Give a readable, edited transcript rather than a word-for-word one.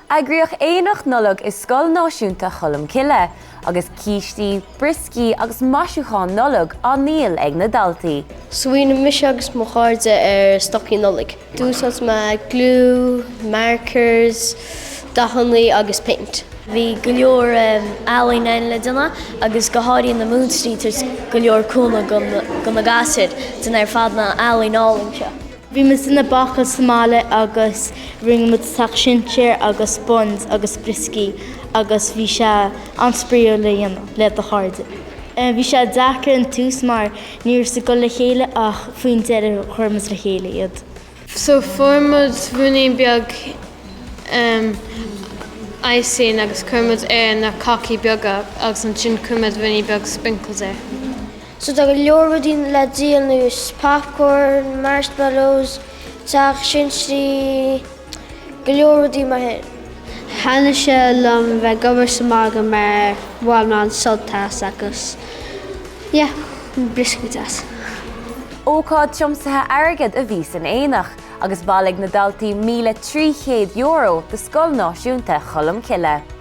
Eagraíodh Aonach Nollag i Scoil Náisiúnta Cholmcille agus cístí, brioscaí agus maisiúcháin Nollag á ndíol ag na daltaí. Smaoinigh mise agus mo chairde ar stocaí Nollag. D'úsáid mé glue, markers, dathanna agus paint. Bhí go leor ealaín ann le déanamh agus go háirithe na múinteoirí ag tabhairt go leor cúnamh do na gasúir déanamh ar fad na ealaín álainn seo. Bhí muid ag bácáil sa mbaile agus rinne muid teach sinsear agus buns agus brioscaí agus bhí sé an-spraíúil le dhéanamh le do chairde. Bhí sé deacair an tús mar ní raibh siad ag dul le chéile ach faoin deireadh chuir muid le chéile iad. So fuair muid ruainnín beag icing agus chuir muid ar na cácaí beaga agus ansin chuir muid ruainnín beag sprinkles air. So tá go leor rudaí le díol ar nós popcorn, marshmallows, teach sinsear, go leor rudaí mar sin. Thaitnigh sé liom bheith ag obair sa margadh mar bhain mé an-sult as agus yeah, brioscaí deas. Ócáid tiomsaithe airgid a bhí san aonach agus bhailigh na daltaí €1,300 do Scoil Náisiúnta Cholmcille.